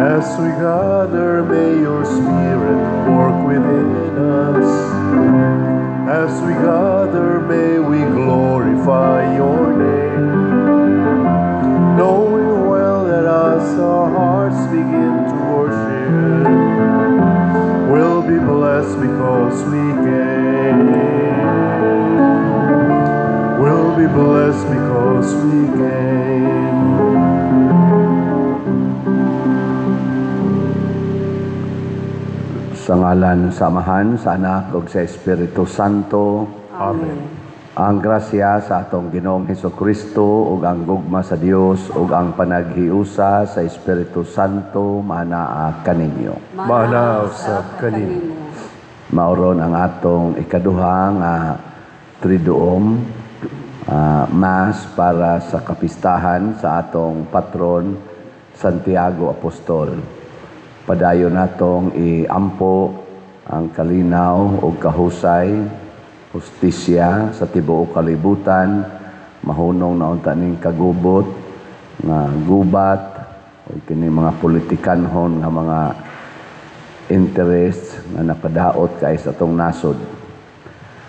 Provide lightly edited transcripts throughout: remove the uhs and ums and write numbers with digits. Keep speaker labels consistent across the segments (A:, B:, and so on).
A: As we gather, may your Spirit work within us. As we gather, may we glorify your name. Knowing well that as our hearts begin to worship, we'll be blessed because we came. We'll be blessed because we came.
B: Sa ngalan sa Amahan, sa Anak ug sa Espiritu Santo.
A: Amen.
B: Ang grasya sa atong Ginoong Hesukristo ug ang gugma sa Dios ug ang panaghiusa sa Espiritu Santo maanaa kaninyo.
A: Maanaa usab kanimo.
B: Mauron ang atong ikaduha nga Triduum Mass para sa kapistahan sa atong patron Santiago Apostol. Padayon natong iampo ang kalinaw ug kahusay, hustisya sa tibuok kalibutan, mahunong na unta ning kagubot nga gubat ug kini mga politikanhon nga mga interest nga nakadaot kay sa atong nasod.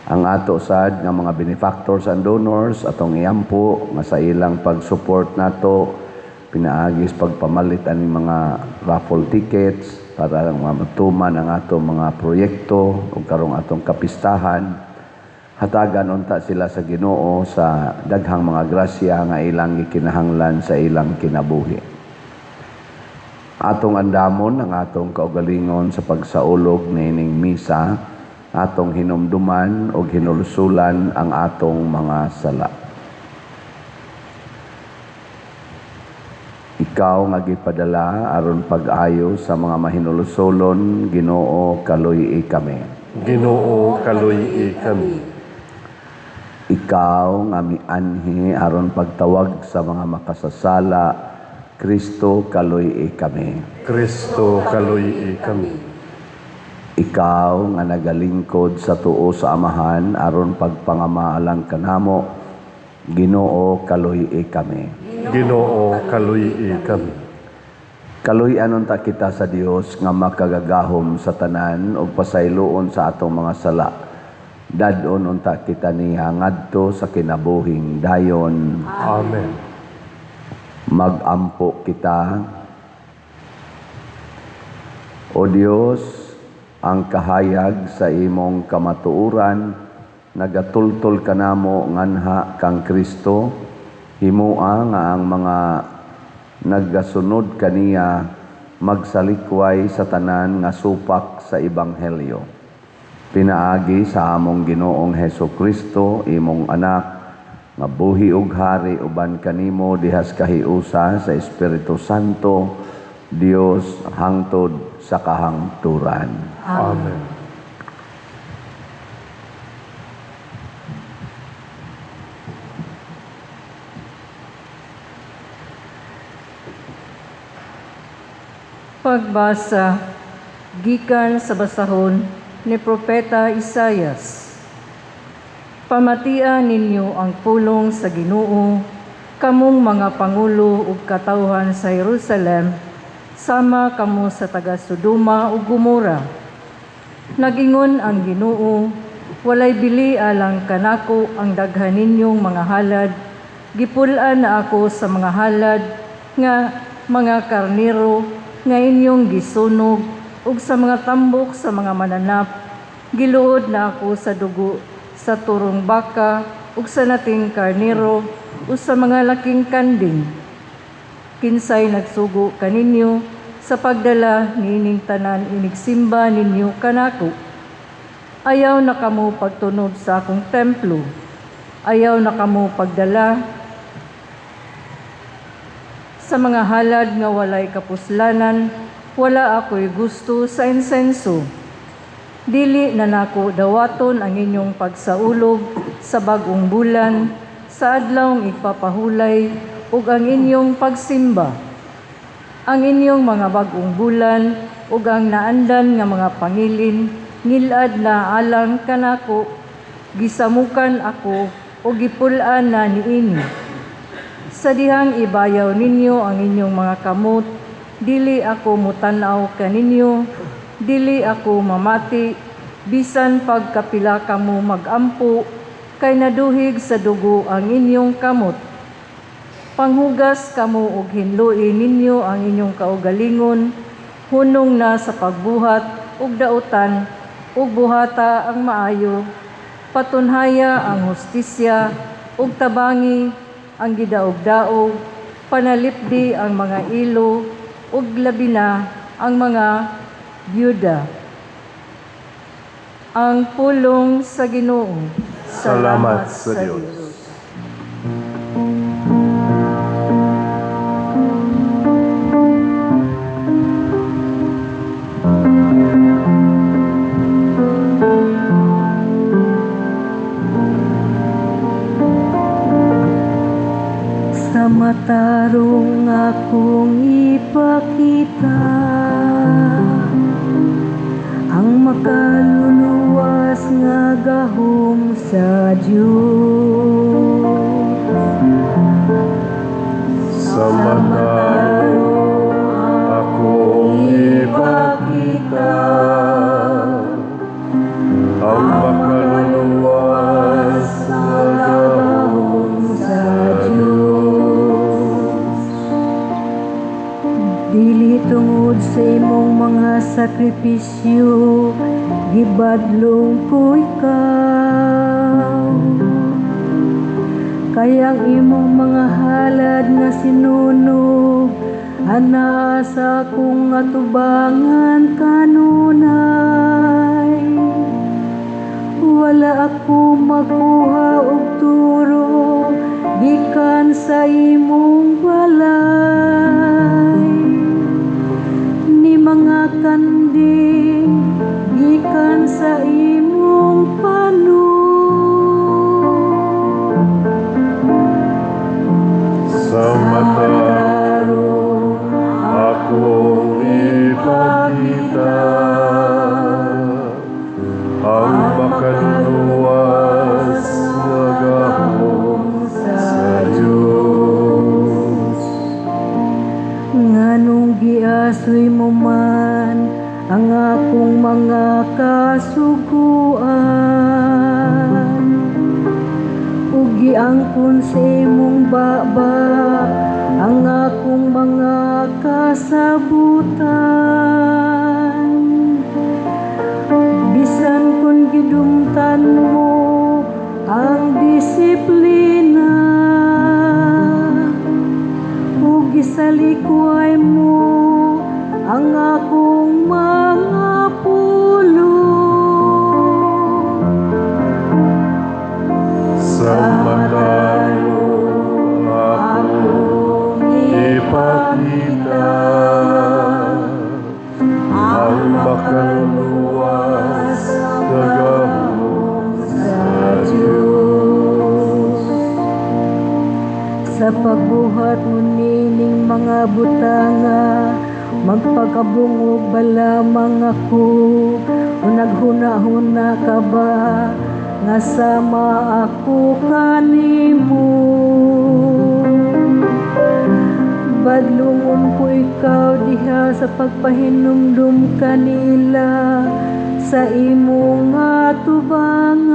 B: Ang ato sad nga mga benefactors and donors atong iampo nga sa ilang pag-support nato pinaagis pagpamalit aning mga raffle tickets para matuman ang atong mga proyekto ug karong atong kapistahan. Hatagan unta sila sa Ginoo sa daghang mga grasya nga ilang gikinahanglan sa ilang kinabuhi. Atong andamon ang atong kaugalingon sa pagsaulog niining misa, atong hinumduman og hinulsulan ang atong mga sala. Ikaw nga gipadala aron pag-ayo sa mga mahinulsolon, Ginoo, kaluy-i kami.
A: Ginoo, kaluy-i kami.
B: Ikaw nga mianhi aron pagtawag sa mga makasasala, Kristo, kaluy-i kami.
A: Kristo, kaluy-i kami.
B: Ikaw nga nagalingkod sa tuo sa Amahan aron pagpangamaalang kanamo, Ginoo, kaluy-i kami.
A: Ginoo, kaluy-i kami.
B: Kaluy-an unta kita sa Dios nga makagagahom sa tanan ug pasayloon sa atong mga sala. Dad-on unta kita niya ngadto sa kinabuhing dayon.
A: Amen.
B: Magampo kita. O Dios, ang kahayag sa imong kamatuoran nagatultol kanamo nganha kang Kristo, himua nga ang mga naggasunod kaniya magsalikway sa tanan nga supak sa ebanghelyo. Pinaagi sa among Ginoong Hesukristo, imong anak, nga buhi ug hari uban kanimo dihas kahiusa sa Espiritu Santo, Dios hangtod sa kahangturan.
A: Amen.
C: Pagbasa gikan sa basahon ni Propeta Isayas. Pamatian ninyo ang pulong sa Ginoo, kamong mga pangulo ug katawhan sa Jerusalem, sama kamo sa taga Sodoma ug Gomora. Nagingon ang Ginoo, walay bili alang kanako ang daghan ninyong mga halad, gipul-an na ako sa mga halad nga mga karnero nga inyong gisunog ug sa mga tambok sa mga mananap, giluod na ako sa dugo sa turong baka ug sa nating karnero ug sa mga laking kanding. Kinsay nagsugo kaninyo sa pagdala niining tanan inigsimba ninyo kanako. Ayaw na kamo pagtunob sa akong templo. Ayaw na kamo pagdala sa mga halad nga walay kapuslanan, wala ako'y gusto sa insenso. Dili na nako dawaton ang inyong pagsaulog sa bagong bulan, sa adlawng igpapahulay ug ang inyong pagsimba. Ang inyong mga bagong bulan ug ang naandan nga mga pangilin, ngilad na alang kanako, gisamukan ako o gipul-an na niini. Sa dihang ibayaw ninyo ang inyong mga kamot Dili ako mutan-aw kaninyo, dili ako mamati, bisan pagkapila kamo magampo, kay naduhig sa dugo ang inyong kamot. Panghugas kamo ug hinloi ninyo ang inyong kaugalingon, hunong na sa pagbuhat ug dautan, ug buhata ang maayo, patunhaya ang hustisya, ug tabangi ang gidaog-daog, panalipdi ang mga ilo, ug labi na ang mga byuda. Ang pulong sa Ginoo.
A: Salamat sa Dios.
D: Sa matarong akong ipakita ang makaluluwas nga gahom sa Dios.
A: Sa matarong akong ipakita ang makaluluwas nga gahom sa Diyos.
D: Dili tungod sa imong mga sakripisyo, gibadlong ko ikaw. Kay ang imong mga halad nga sinunog anaa sa akong atubangan kanunay. Wala ako makuha og turo gikan sa imong balay, ni mga kanding gikan sa imong pano.
A: Sa matarong akong ipakita ang makaluluwas nga gahom sa Diyos.
D: Nganong giasoy mo man ang akong mga kasuguan ug giangkon sa imong baba ang akong mga kasabutan? Bisan kun gidumtan mo ang disiplina ug gisalikway mo ang akong mga pulong.
A: Sa matarong akong ipakita ang makaluluwas nga gahom sa Diyos.
D: Sa pagbuhat mo nining mga butanga, magpakabungog ba lamang ako o naghuna-huna ka ba nga sama ako kanimo? Badlungon ko ikaw diha sa pagpahinumdum kanila sa imong atubangan.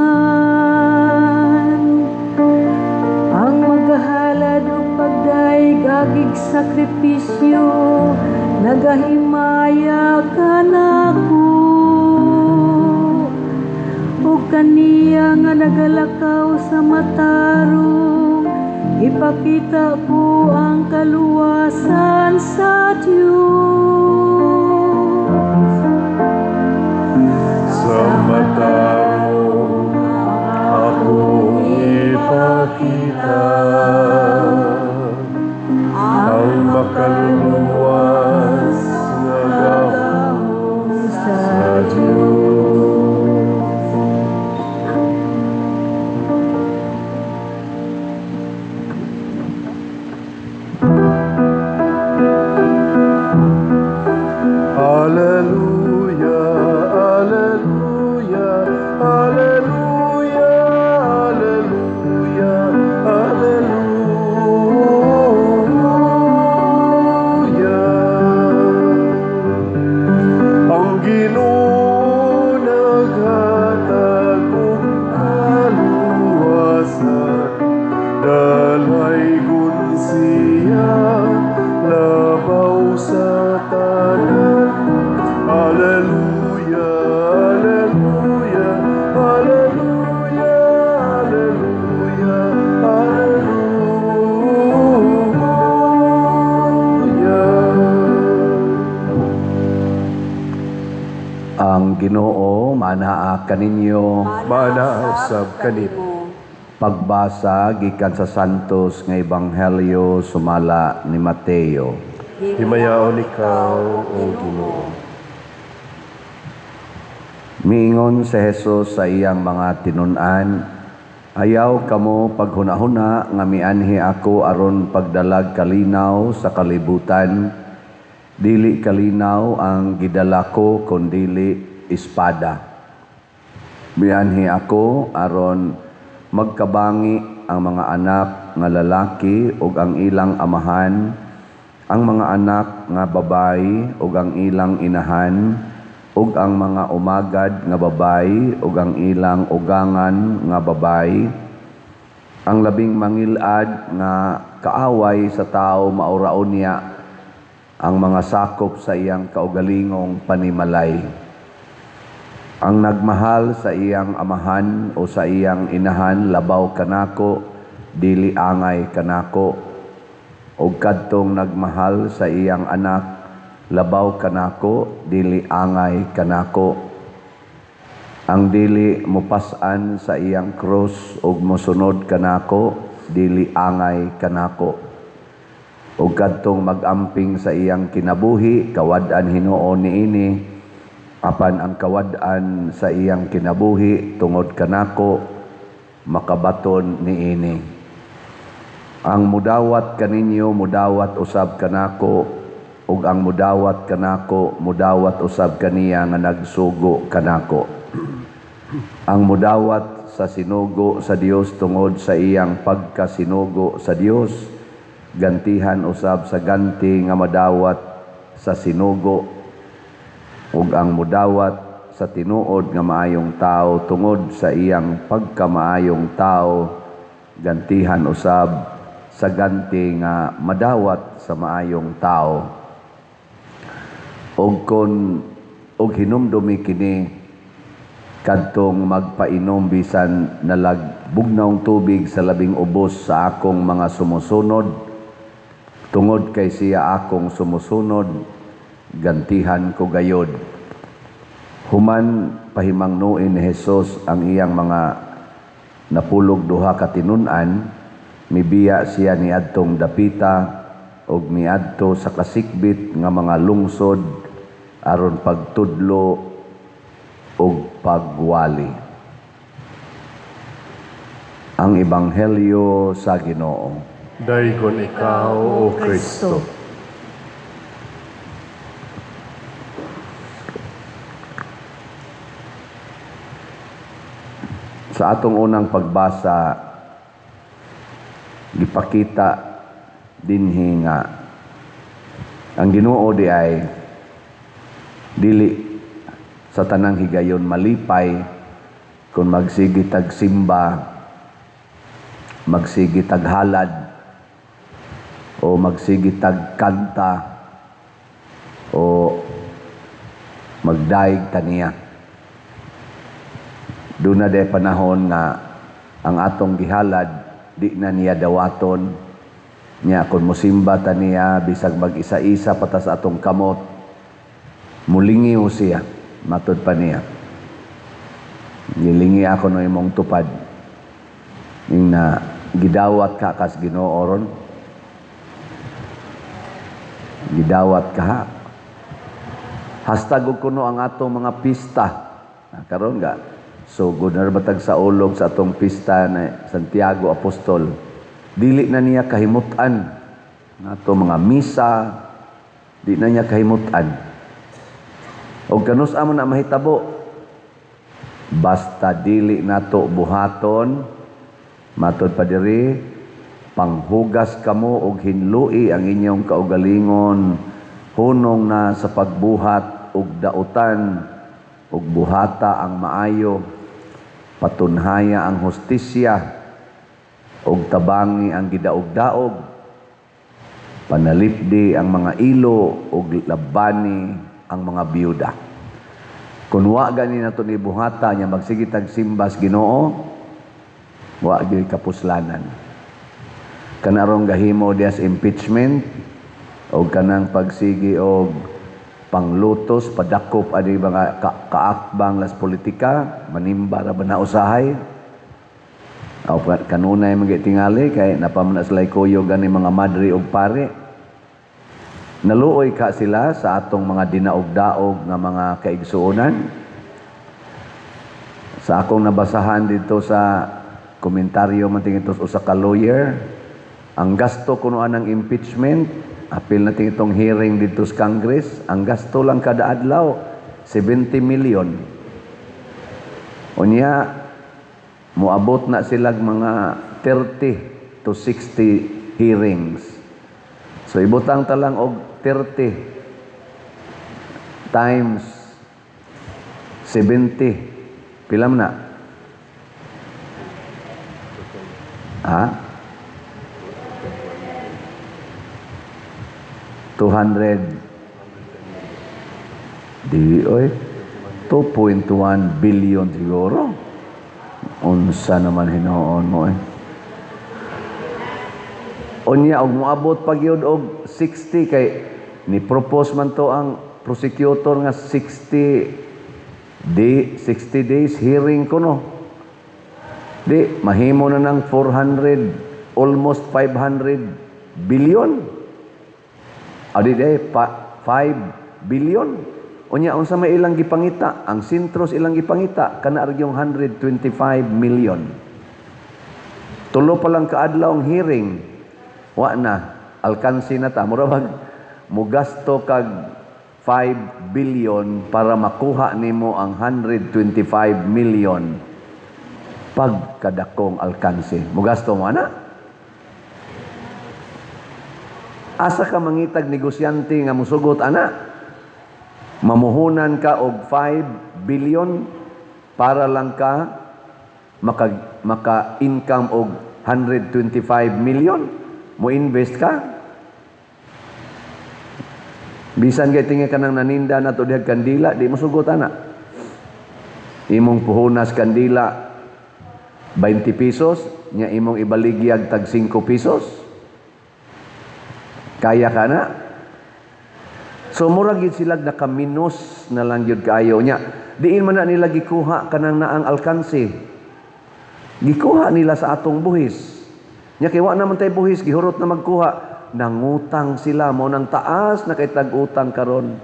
D: Ang magahalad og pagdayeg agig sakripisyo, nagahimaya kanako, ug kaniya nga nagalakaw sa matarong, ipakita ko ang kaluwasan sa Dios.
A: Sa matarong akong ipakita ang makaluluwas nga gahom
D: sa
A: sa Diyos. sa tanan. Alleluia, Alleluia, Alleluia, Alleluia, Alleluia.
B: Ang Ginoo manaa kaninyo.
A: Maanaa usab kanimo.
B: Pagbasa gikan sa Santos nga Ebanghelyo sumala ni Mateo.
A: Himayaon ikaw, O Ginoo.
B: Miingon si Jesus sa iyang mga tinun-an, "Ayaw kamo paghunahuna nga mianhi ako aron pagdalag kalinaw sa kalibutan. Dili kalinaw ang gidala ko kundili espada. Mianhi ako aron magkabangi ang mga anak nga lalaki ug ang ilang amahan, ang mga anak nga babayi ug ang ilang inahan, ug ang mga umagad nga babayi ug ang ilang ugangan nga babayi. Ang labing mangilad nga kaaway sa tao mauraon niya ang mga sakop sa iyang kaugalingong panimalay. Ang nagmahal sa iyang amahan o sa iyang inahan labaw kanako, dili angay kanako. Og kadtong nagmahal sa iyang anak labaw kanako, dili angay kanako. Ang dili mopas-an sa iyang krus ug mosunod kanako, dili angay kanako. Ug kadtong mag-amping sa iyang kinabuhi, kawad-an hinuon niini, apan ang kawad-an sa iyang kinabuhi tungod kanako, makabaton niini. Ang mudawat kaninyo, mudawat usab kanako, ug ang mudawat kanako, mudawat usab kaniya nga nagsugo kanako. Ang mudawat sa sinugo sa Dios tungod sa iyang pagkasinugo sa Dios, gantihan usab sa ganti nga madawat sa sinugo, ug ang mudawat sa tinuod nga maayong tao tungod sa iyang pagkamaayong tao, gantihan usab sa ganti nga madawat sa maayong tao. Og kon og hinumdumi kini kadtong magpainom bisan nalag bugnawng tubig sa labing ubos sa akong mga sumusunod, tungod kay siya akong sumusunod, gantihan ko gayod. Human pahimangnuin ni Jesus ang iyang mga napulog duha ka tinun-an, mibiya siya niadtong dapita ug miadto sa kasikbit nga mga lungsod aron pagtudlo ug pagwali. Ang Ebanghelyo sa Ginoo.
A: Daygon ikaw, O Kristo.
B: Sa atong unang pagbasa, gipakita dinhi nga ang Ginoo di ay dili sa tanang higayon malipay kung magsige tag simba, magsige tag halad, o magsige tag kanta, o magdaig taniya. Doon na de panahon nga ang atong gihalad di na niya dawaton niya. Kung musimba ta niya bisag mag-isa-isa patas atong kamot, mulingiw siya, matud pa niya. Gilingi ako no imong tupad. Ning na gidawat ka kas Ginoo ron. Gidawat ka ha. Hastag og kuno ang atong mga pista. Karon ga so good na batag sa ulog sa atong pista na Santiago Apostol. Dili na niya kahimutan ato mga misa, di na niya kahimutan. Og kanus amo na mahitabo, basta dili nato buhaton, matod pa diri, panghugas kamo og hinlui ang inyong kaugalingon, hunong na sa pagbuhat og dautan, og buhata ang maayo, patunhaya ang hustisya, og tabangi ang gidaog-daog. Panalipdi ang mga ilo ug labani ang mga biyuda. Kung wa gani nato ni buhata nya magsige tag simbas Ginoo, wa gyud kapuslanan. Kanarong gahimo dias impeachment og kanang pagsigi og panglutos padakop ani mga kaakbang las politika, manimba ra ba na usahay? Aw kanunay man tingali kay napaman na sila'y kuyog ani mga madre og pare. Naluoy ka sila sa atong mga dinaog-daog nga mga kaigsuonan. Sa akong nabasahan dito sa komentaryo man tingito usa ka lawyer, ang gasto kuno anang impeachment, apil na itong hearing dito sa Congress, ang gasto lang kada adlaw 70 million. Unya moabot na silag mga 30 to 60 hearings. So ibutang ta lang og 30 times 70. Pila man na? Ha? 200 di oy 2.1 billion siguro. Unsa naman hinuon mo eh. Unya og moabot pa gyud og 60 kay ni propose man to ang prosecutor nga 60 days hearing kuno. Di mahimo na ng 400, almost 500 billion. Adi day pa, 5 billion. Unya unsa may ilang gipangita? Ang sentros ilang gipangita kana ra gyung 125 million. Tulo pa lang kaadlaw ang hearing. Wa na, alkansi na ta. Mura bag mugasto kag 5 billion para makuha nimo ang 125 million. Pagkadakong alkansi. Mugasto mo ana? Asa ka mangitag negosyante nga musugot ana? Mamuhunan ka og 5 billion para lang ka maka-income og 125 million? Mo-invest ka? Bisan kay tingi ka nang naninda na to dihag kandila, di mo sugot ana. Imong puhunas kandila 20 pesos, nya imong ibaligyag tag 5 pesos. Kaya ka na? So mura gyud sila nakaminos na lang gyud kaayo nya. Diin man na nila gikuha kanang naang alkansi. Gikuha nila sa atong buhis. Nya kay wa naman tay buhis, gihurot na magkuha. Nangutang sila mo nang taas na kay tag-utang karon.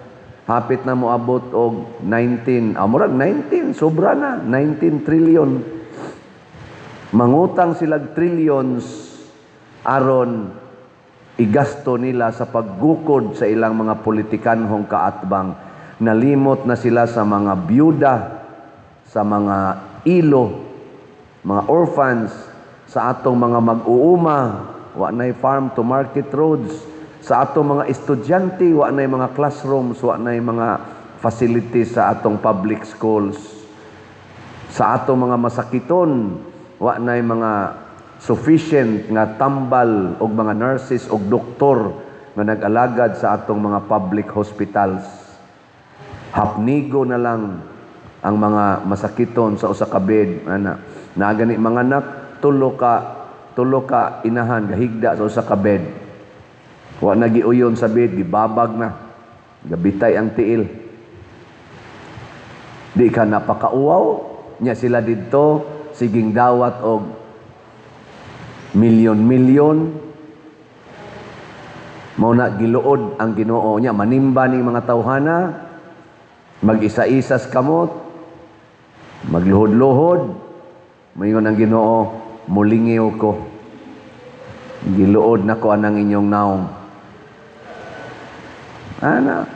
B: Hapit na moabot og 19, murag 19, sobra na, 19 trillion. Mangutang sila trillions aron igasto nila sa paggukod sa ilang mga politikanhong kaatbang. Nalimot na sila sa mga byuda, sa mga ilo, mga orphans, sa atong mga mag-uuma, wa nay farm to market roads, sa atong mga estudyante, wa nay mga classrooms, wa nay mga facilities sa atong public schools, sa atong mga masakiton, wa nay mga sufficient nga tambal og mga nurses og doktor nga nag-alagad sa atong mga public hospitals. Hapnigo na lang ang mga masakiton sa usa ka bed ana. Naa gani mga anak, tulo ka inahan gahigda sa usa ka bed. Wa na giuyon sa bed, gibabag na. Gabitay ang tiil. Di ka napakauwaw nya sila didto siging dawat og milyon-milyon. Mao na giluod ang Ginoo nya manimba ning mga tawhana, mag-isa-isas kamot, magluhod-luhod. Moingon ang Ginoo, mulingiw ko. Giluod nako anang inyong naong. Ana.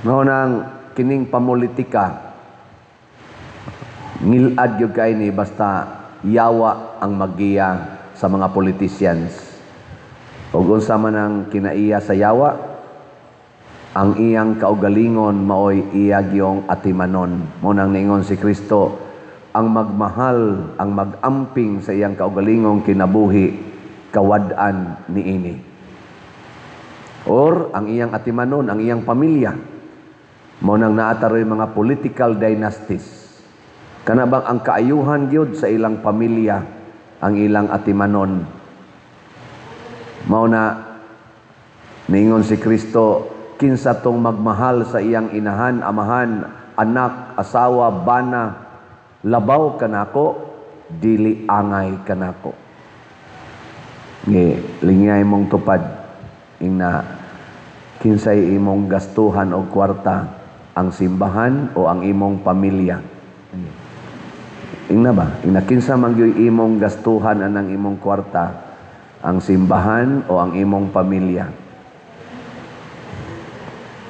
B: Mao nang kining pamulitika, ngilad gyud kay ni basta yawa ang magiya sa mga politicians. Ug unsa man ang kinaiya sa yawa, ang iyang kaugalingon maoy iya gyong atimanon. Mao nang niingon si Kristo, ang magmahal, ang magamping sa iyang kaugalingong kinabuhi, kawad-an niini. Or ang iyang atimanon, ang iyang pamilya. Mao nang naa taroy mga political dynasties. Kana bang ang kaayuhan gyud sa ilang pamilya, ang ilang atimanon. Mao na niingon si Kristo, kinsa tong magmahal sa iyang inahan, amahan, anak, asawa, bana, labaw kanako, dili angay kanako. Ngi, lingay mong tupad, ingna, kinsay imong gastuhan og kwarta, ang simbahan o ang imong pamilya? Ingna ba? Ingna, kinsa man gyud imong gastuhan anang imong kwarta, ang simbahan o ang imong pamilya?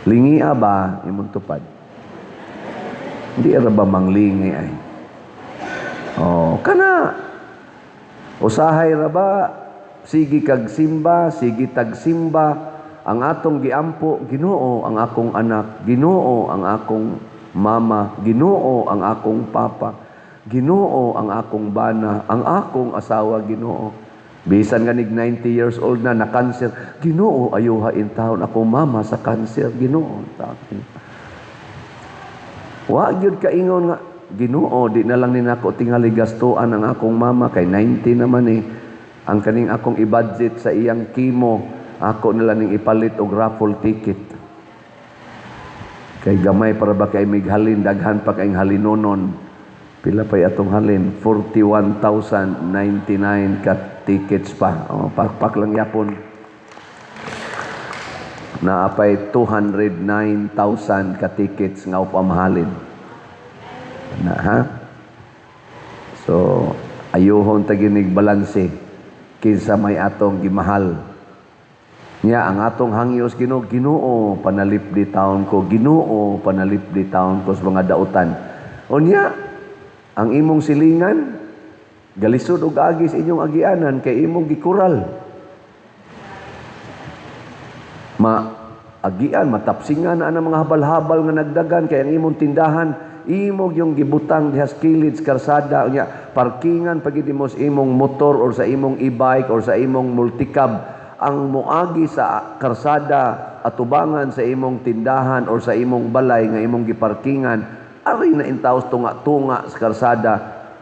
B: Lingia ba imong tupad? Hindi ra ba manglingi ay? Oh, kana usahay ra ba, sige kag simba, sige tag simba, ang atong giampo, Ginoo ang akong anak, Ginoo ang akong mama, Ginoo ang akong papa, Ginoo ang akong bana, ang akong asawa, Ginoo. Bisan ganig 90 years old na, na cancer, Ginoo, ayuha in taon ako mama sa cancer, Ginoo. Wa gyud kaingon nga, Ginoo, di na lang ni nako tingali gastuan ang akong mama kay 90 naman eh. Ang kaning akong i-budget sa iyang chemo, ako na lang ning ipalit og raffle ticket. Kay gamay para ba kay mighalin, daghan pa kay halinonon. Pila pa'y atong halin? 41,099 ka tickets pa. O, pakpak lang yapon. Naapay 209,000 ka tickets nga upamahalin. Na, ha? So, ayuhon taginig balanse kinsa may atong gimahal. Nya ang atong hangyos Ginoo, Ginoo panalipdi taon ko, Ginoo panalipdi taon ko sa mga dautan. Unya ang imong silingan galisod og agis inyong agianan kay imong gikural. Ma agian matapsingan na ang mga habal-habal nga nagdagan kay ang imong tindahan imong yung gibutang diha sa kilid sa karsada, unya parkingan pagid mo sa imong motor or sa imong e-bike or sa imong multicab. Ang moagi sa karsada atubangan sa imong tindahan or sa imong balay nga imong giparkingan, ari na intaws tunga-tunga sa karsada,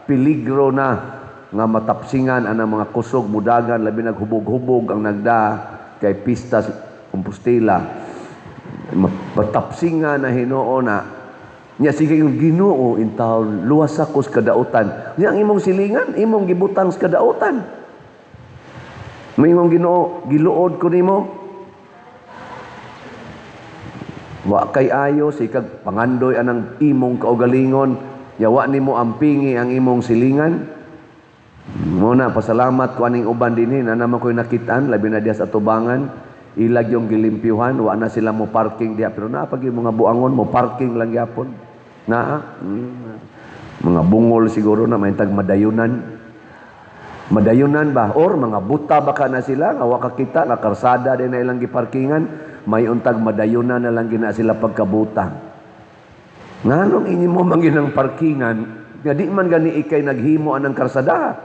B: peligro na nga matapsingan ang mga kusog mudagan, labi naghubog-hubog ang nagda kay pista Compostela. Matapsingan na Hinoo na nya sige yung Ginoo in taon luwas ako sa kadautan. Nya ang imong silingan imong gibutang sa kadautan. May imong Ginoo giluod ko nimo. Wa kay ayo sikag pangandoy anang imong kaugalingon, nya wa nimo ampingi ang imong silingan. Muna pasalamat ko aning uban dinhi na naman ko'y nakitaan labi na diha sa atubangan. Ilag yung gilimpyuhan, wa na sila mo parking diha, pero naa pag yung mga buangon mo parking lang gyapon. Naa mga bungol siguro na may tag madayunan. Madayunan ba or mga buta baka na sila nga wa kakita nga karsada din na ilang giparkingan, may untag madayunan na lang gina sila pagkabuta. Nganong inyo mo man ginang parkingan nga di man gani ikay naghimo anang karsada?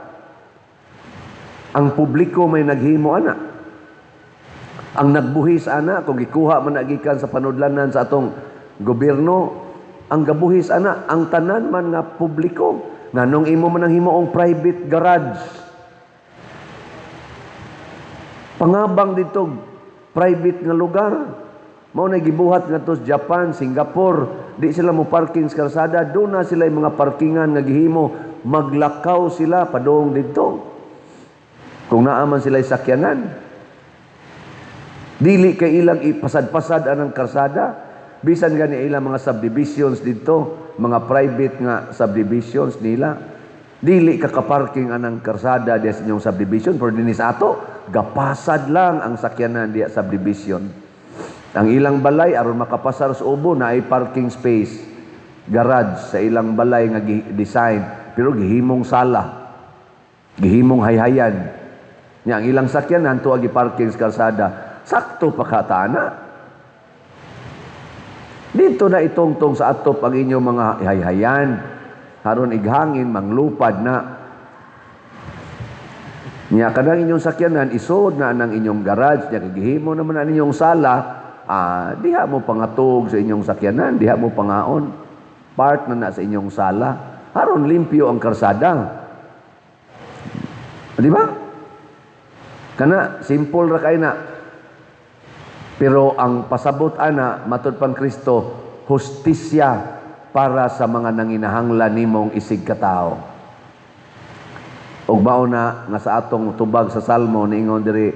B: Ang publiko may naghimo ana. Ang nagbuhis ana, kung gikuha man nagikan sa panudlanan sa atong gobyerno, ang gabuhis ana, ang tanan man nga publiko. Nganong imo man ang himuong private garage? Pangabang dito private nga lugar. Mao na gibuhat ngadto sa Japan, Singapore, di sila mo parking sa karsada, doon na sila yung mga parkingan nga gihimo, maglakaw sila padung didto. Kung naa man sila sakyanan. Dili kay ilang ipasad-pasad anang karsada, bisan gani ilang mga subdivisions didto, mga private nga subdivisions nila. Dili ka kaparking anang karsada diya sa inyong subdivision, pero dinhi sa ato, gapasad lang ang sakyanan diya subdivision. Ang ilang balay aron makapasar sa ubo na ay parking space, garage sa ilang balay nga design, pero gihimong sala, gihimong hayhayan. Nya ang ilang sakyanan tuwa gi-parking sa karsada. Sakto pa katana. Dito na itungtong sa atop ang inyong mga hayhayan. Haron ighangin, manglupad na. Nya kanang inyong sakyanan isod na ang inyong garage, nya gihimo naman ang inyong sala, diha mo pangatog sa inyong sakyanan, diha mo pangaon. Part na na sa inyong sala. Aron limpyo ang karsada. Di ba? Kana simple ra kay na. Pero ang pasabot ana matud pang Kristo, hustisya para sa mga nanginahanglan nimong isig katao. Ug mao na nga sa atong tubag sa Salmo, niingon diri,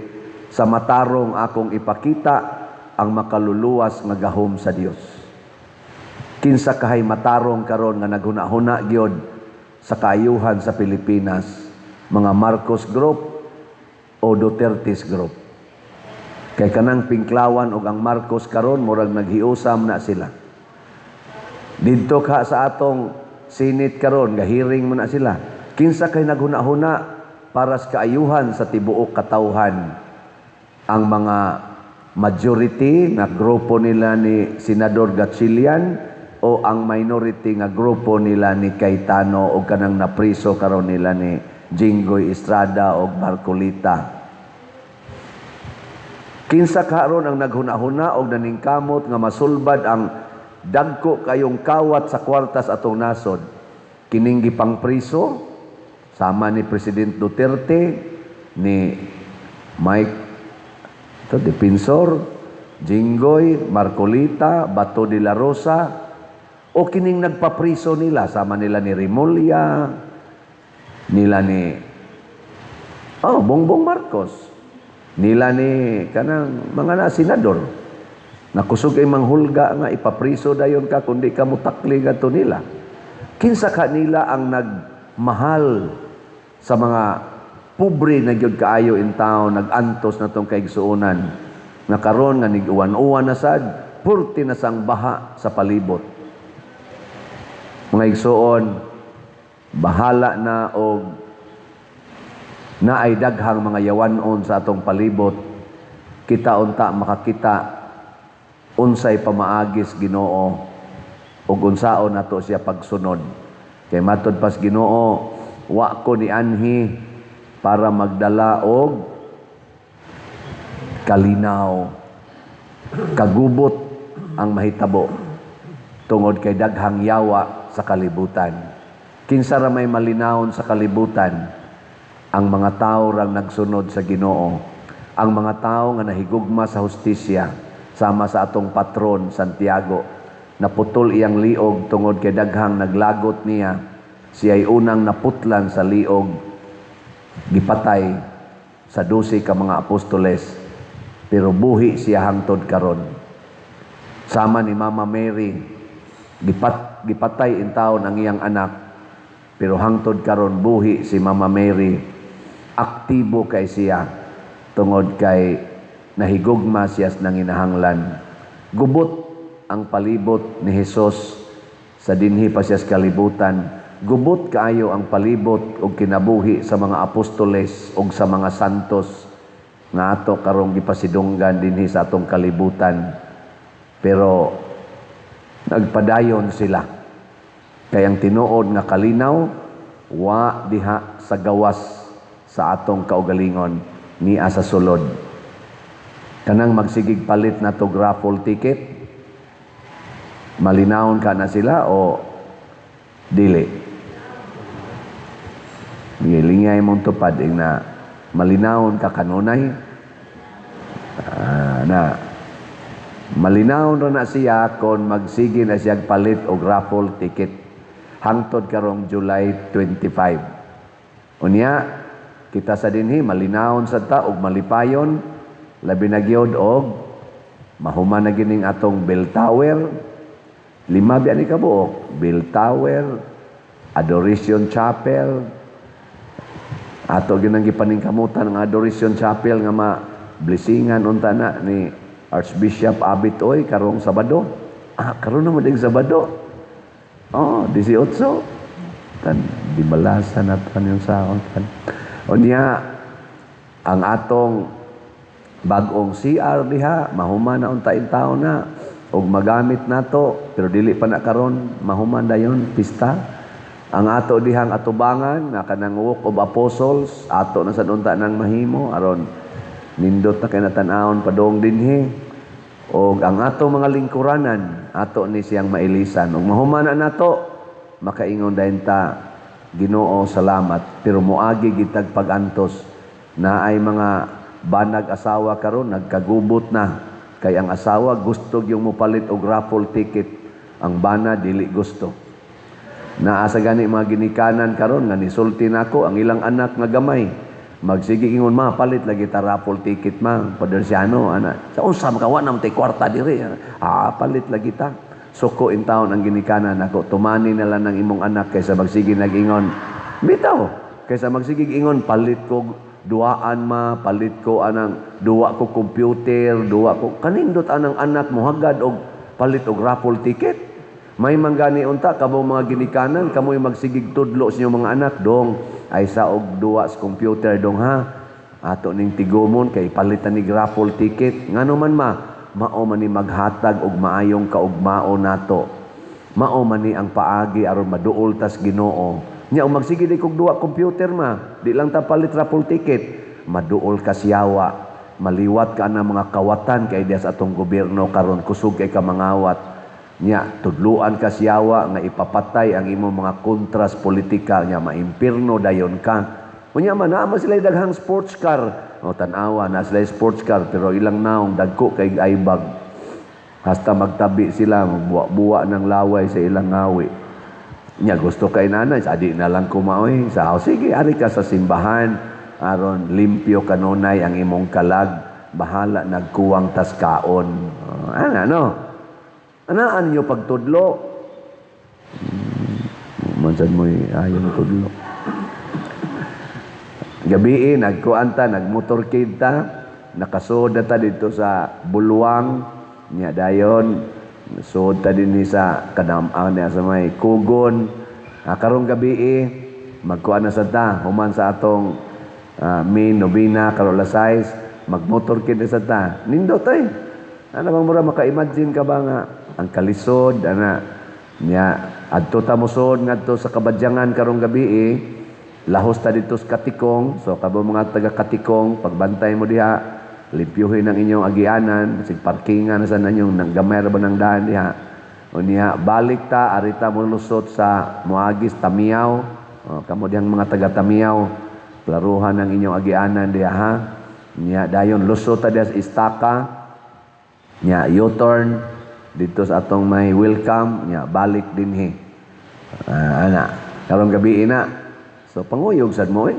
B: "Sa matarong akong ipakita ang makaluluwas nga gahom sa Dios." Kinsa kahay matarong karon nga naghuna-huna gyud sa kaayuhan sa Pilipinas? Mga Marcos Group o Duterte's Group? Kay kanang Pinklawan og ang Marcos karon murag naghiusam na sila. Didto ka sa atong Senate karon, gahiring mo na sila. Kinsa kay naghuna-huna para sa kaayuhan sa tibuok katawhan? Ang mga majority nga grupo nila ni Senador Gatchalian o ang minority nga grupo nila ni Cayetano o kanang napriso karon nila ni Jinggoy Estrada o Marcoleta? Kinsa karon ang naghuna-huna og naningkamot nga masulbad ang dagko kayong kawat sa kwartas atong nasod? Kining gipangpriso sama ni President Duterte, ni Mike to Defensor, Jinggoy, Marcoleta, Bato de la Rosa, o kining nagpapriso nila sama nila ni Remulla, nila ni Bongbong Marcos, nila ni kanang mga na senador na kusog ay manghulga nga ipapriso dayon ka kundi ka mutakli gadto nila? Kinsa ka nila ang nagmahal sa mga pobre na gyud kaayo in town, nag-antos na tong kaigsuonan nga karon nga nig-uwan-uwan na sad, purti na sang baha sa palibot? Mga igsuon, bahala na og naay daghang mga yawanon sa atong palibot, kita unta makakita unsay pamaagis Ginoo ug unsaon nato siya pagsunod. Kay matod pas Ginoo, "Wa ko ni anhi para magdala og kalinaw. Kagubot ang mahitabo tungod kay daghang yawa sa kalibutan." Kinsa ra may malinawon sa kalibutan? Ang mga tao rang nagsunod sa Ginoo, ang mga tao nga nahigugma sa hustisya, sama sa atong patron Santiago. Naputol iyang liog tungod kay daghang naglagot niya. Siya'y unang naputlan sa liog, gipatay sa 12 ka mga apostoles, pero buhi siya hangtod karon. Sama ni Mama Mary, gipatay intawon ang iyang anak, pero hangtod karon buhi si Mama Mary. Aktibo kay siya tungod kay nahigugma siya sa nanginahanglan. Gubot ang palibot ni Hesus sa dinhi pa siya sa kalibutan. Gubot kaayo ang palibot og kinabuhi sa mga apostoles ug sa mga santos nga ato karong gipasidunggan dinhi sa atong kalibutan. Pero nagpadayon sila. Kay ang tinuod nga kalinaw wa diha sa gawas sa atong kaugalingon, nia sa sulod. Kanang magsigig palit na to raffle ticket, malinawon ka na sila o dili? Gilingay mong tupad ing na malinawon ka kanunay. Na malinawon ra na siya kon magsige na siya palit og raffle ticket hangtod karong July 25. Unya kita sa dinhi malinawon sa ta og malipayon, labi na gyud og mahuman na gining atong bell tower. Lima biya ni kabuok: bell tower, Adoration Chapel. Ato ginang gipaningkamutan ang Adoration Chapel nga ma blessingan unta na ni Archbishop Abit Oy karong Sabado. Karon naman ding Sabado. Oh, 18. Tan di balasan nato yung saon tan. Unya ang atong bag-ong CR diha mahuman na unta in taon na og magamit nato, pero dili pa na karon, mahuman dayon pista. Ang ato dihang atubangan nga kanang Walk of Apostles, ato na sad unta nang mahimo aron nindot na kay natan-awon padung dinhi. Og ang ato mga lingkuranan, ato ni siyang mailisan. Ug mahuman na nato, makaingon dayon ta, "Ginoo, salamat." Pero moagi gitag pag-antos na ay mga banag asawa karon nagkagubot na kay ang asawa gusto yung mopalit og raffle ticket, ang bana dili gusto. Naa sa gani mga ginikanan karon nga nisulti nako ang ilang anak nga gamay. Magsige ingon, "Ma, palit lagi ta raffle ticket, ma, Padersiano," ana. Sa unsa makawa na tay kwarta diri. Ah, palit lagi ta. Suko in taon ang ginikanan nako, tumani na lang ng imong anak kaysa magsige nag-ingon. Bitaw, kaysa magsige ingon, "Palit ko duaan, ma, palit ko anang duwa ko computer, duwa ko." Kanindot anang anak mo hagad og palit og raffle ticket. May manggani unta kamo mga ginikanan, kamoy magsigig tudlo sa inyong mga anak, "Dong, ay sa og duwa sa computer, dong, ha. Ato ning tigumon kay palitan ni raffle ticket." Ngano man, ma? Mao man ni maghatag og maayong kaugmao nato. Mao man ni ang paagi aron maduol tas Ginoo. Nya og magsige di kog duwa computer, ma, di lang ta palit raffle ticket, maduol ka siyawa. Maliwat ka na mga kawatan kay diya sa atong gobyerno karon, kusog kay ka mangawat. Nya tudluan ka siyawa nga ipapatay ang imong mga kontras politika, nya maimpirno dayon ka. Unya man naa man sila daghang sports car. O tan-awa na sila sports car pero ilang naong dagko kay aibag. Hasta magtabi sila, buwa-buwa ng laway sa ilang ngawi. Nya gusto kay nanay, sa di na lang kumaoy. Sa oh, sige, ari ka sa simbahan aron limpyo kanunay ang imong kalag, bahala nagkuwang tas kaon. Oh, ana no. Anaan niyo pagtudlo? Mansan mo'y ayong tudlo. Gabii, nagkuan ta, nagmotorcade ta, nakasod na ta dito sa Bulwang, niya dayon, sud ta dinhi sa kanam-an niya sa may Kugon. Karong gabii, magkuan na sa ta, human sa atong main novena karon alas 6, magmotorcade na sa ta. Nindot ay. Ano bang mura maka-imagine ka ba nga ang kalisod ana nya adto ta mosod ngadto sa Kabadyangan karong gabi, lahos ta dito sa Katikong. So kamo mga taga Katikong, pagbantay mo diha, limpyuhin ang inyong agianan, sig parkingan na sa ninyong nang gamay ra ba ng daan diha. Unya balik ta, arita mo lusot sa Moagis Tamiaw. O, kamo dihang mga taga Tamiaw, klaruhan ang inyong agianan diha, ha. Nya dayon lusot ta diha sa Istaka. Nya U-turn dito sa atong may welcome, nya balik dinhi. Ana, karong gabi na. So panguyog sad mo eh.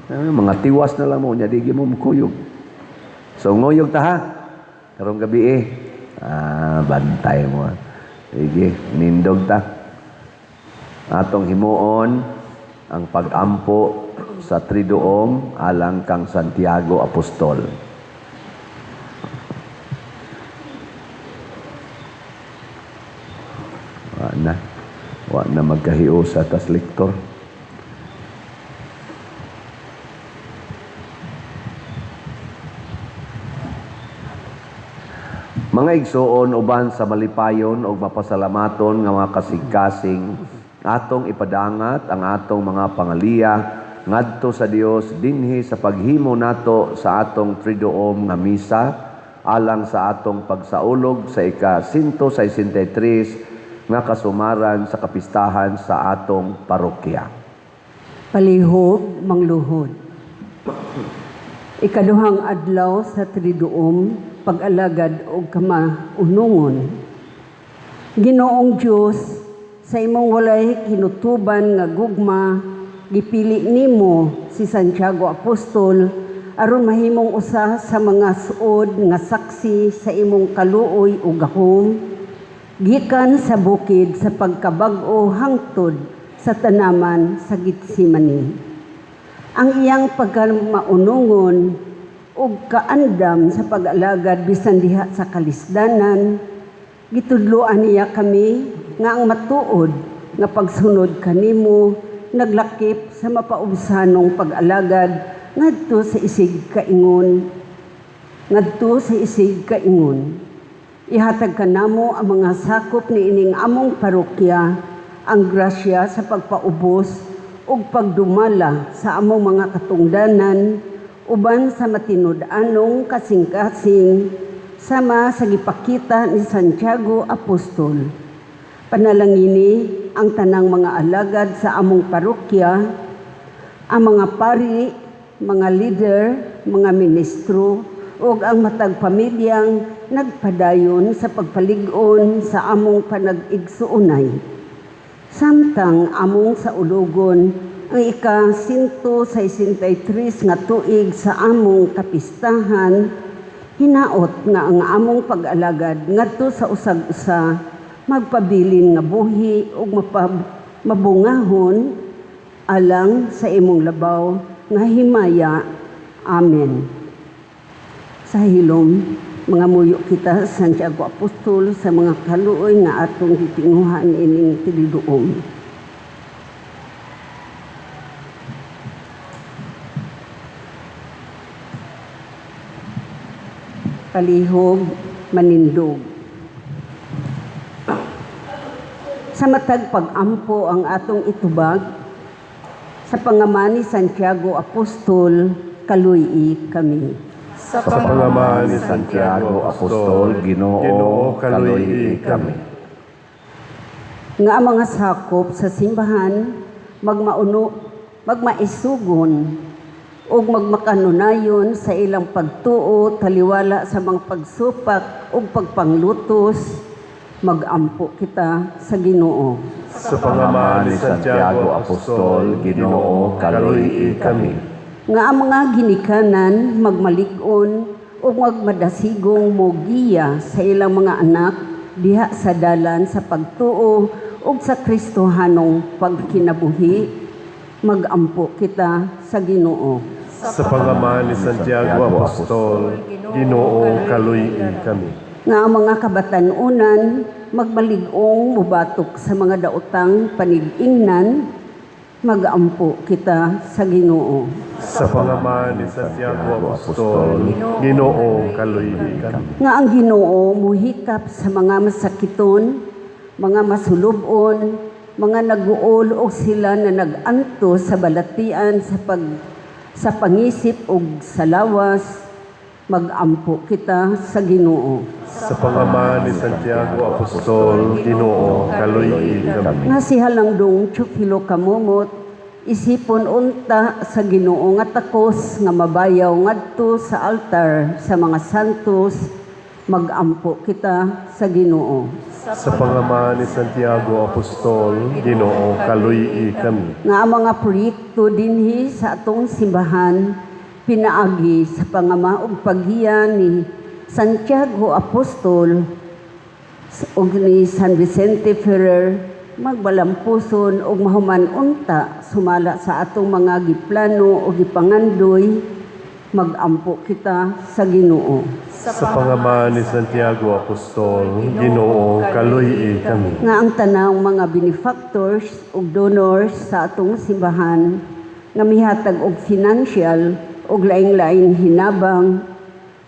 B: Mga tiwas na lang mo nya di mo mukuyog. So nguyog ta ha. Karong gabi eh. Bantay mo. Sige, nindog ta. Atong himuon ang pag-ampo sa Triduum alang kang Santiago Apostol. Wa na. Wa na magkahiusa tas lektor. Mga igsoon, uban sa malipayon og mapasalamaton nga mga kasing-kasing, atong ipadangat ang atong mga pangaliya ngadto sa Dios dinhi sa paghimo nato sa atong Triduum nga misa alang sa atong pagsaulog sa ika-163 nga kasumaran sa kapistahan sa atong parokya.
D: Palihog mangluhod. Ikaduhang adlaw sa Triduum, pag-alagad og kamaunungon. Ginoong Dios, sa imong walay kinutuban nga gugma, gipili nimo si Santiago Apostol aron mahimong usa sa mga suod nga saksi sa imong kaluoy ug gahom gikan sa bukid sa pagkabag-o hangtod sa tanaman sa Getsemani. Ang iyang pagkamaunungon ug kaandam sa pag-alagad bisan diha sa kalisdanan, gitudloan niya kami nga ang matuod nga pagsunod kanimo naglakip sa mapaubsanong pag-alagad ngadto sa isig kaingon. Ngadto sa isig kaingon. Ihatag kanamo ang mga sakop niining among parokya Ang grasya sa pagpaubos ug pagdumala sa among mga katungdanan uban sa matinud-anong kasing-kasing sama sa gipakita ni Santiago Apostol. Panalangini ang tanang mga alagad sa among parokya, ang mga pari, mga leader, mga ministro, ug ang matag pamilyang nagpadayon sa pagpalig-on sa among panag-igsuonay. Samtang among saulugon ang ika-163 nga tuig sa among kapistahan, hinaot nga ang among pag-alagad ngadto sa usag-usa magpabilin nga buhi ug mabungahon alang sa imong labaw nga himaya. Amen. Sa hilom, mangamuyo kita Santiago Apostol sa mga kaluoy nga atong gitinguhaan ining tiliduom. Palihog, manindog. Sa matag pag-ampo ang atong itubag, sa pangama ni Santiago Apostol, kaluy-i kami.
C: Sa
A: Sa pangama ni
B: Santiago Apostol, Ginoo, kaluy-i kami.
D: Nga ang mga sakop sa simbahan magmauno, magmaisugon ug magmakanunayon sa ilang pagtuo taliwala sa mga pagsupak ug pagpanglutos, magampo kita sa Ginoo.
A: Sa pangama ni Santiago Apostol,
B: Ginoo, kaluy-i kami.
D: Nga ang mga ginikanan magmalig-on ug magmadasigong mogiya sa ilang mga anak diha sa dalan sa pagtuo ug sa Kristohanong pagkinabuhi, magampo kita sa Ginoo.
A: Sa pangama ni Santiago Apostol, Ginoo, kaluy-i kami.
D: Nga ang mga kabatan-unan magmalig-ong mubatok sa mga daotang panigingnan, magampo kita sa Ginoo.
A: Sa pangama ni Santiago Apostol, Ginoo, kaluy-i kami.
D: Nga ang Ginoo muhikap sa mga masakiton, mga masulubon, mga naguol o sila na nag-anto sa balatian sa pangisip ug sa lawas, magampo kita sa Ginoo.
A: Sa pangama ni Santiago Apostol, Ginoo, kaluy-i kami.
D: Nga si Halangdong Teofilo Camomot, isipon unta sa Ginoo nga takos nga mabayaw ngadto sa altar sa mga santos, magampo kita sa Ginoo.
A: Sa pangama ni Santiago Apostol, Ginoo, kaluy-i kami.
D: Nga ang mga proyekto dinhi sa atong simbahan pinaagi sa pangama ug paghiya ni Santiago Apostol ug ni San Vicente Ferrer magbalampuson ug mahuman unta sumala sa atong mga giplano o gipangandoy, magampo kita sa Ginoo.
A: Sa pangama ni Santiago Apostol, Ginoo, kaluy-i kami.
D: Nga ang tanang mga benefactors ug donors sa atong simbahan nga mihatag og financial ug laing-laing hinabang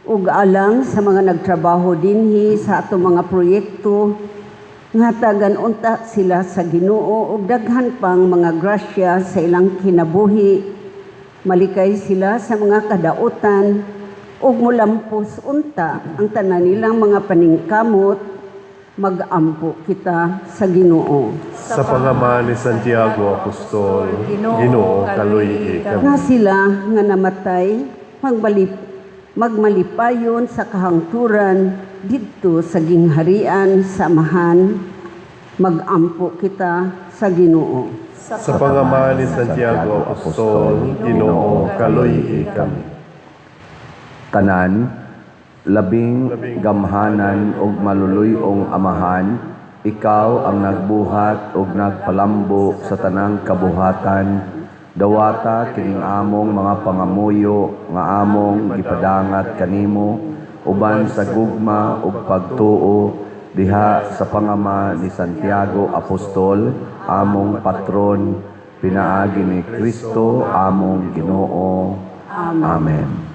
D: ug alang sa mga nagtrabaho dinhi sa atong mga proyekto, ngatagan unta sila sa Ginoo og daghan pang mga grasya sa ilang kinabuhi, malikay sila sa mga kadautan ug mulampos unta ang tanan nilang mga paningkamot, magampo kita sa Ginoo.
A: Sa pangama ni Santiago Apostol, Ginoo, kaluy-i kami.
D: Nga sila nga namatay magmalipayon sa kahangturan didto sa gingharian sa Amahan, magampo kita sa Ginoo.
A: Sa pangama ni Santiago Apostol, Ginoo, kaluy-i kami.
B: Tanan, labing gamhanan ug maluluy-ong Amahan, ikaw ang nagbuhat ug nagpalambo sa tanang kabuhatan. Dawata kining among mga pangamuyo nga among gipadangat kanimo uban sa gugma ug pagtuo diha sa pangama ni Santiago Apostol, among patron, pinaagi ni Kristo among Ginoo. Amen.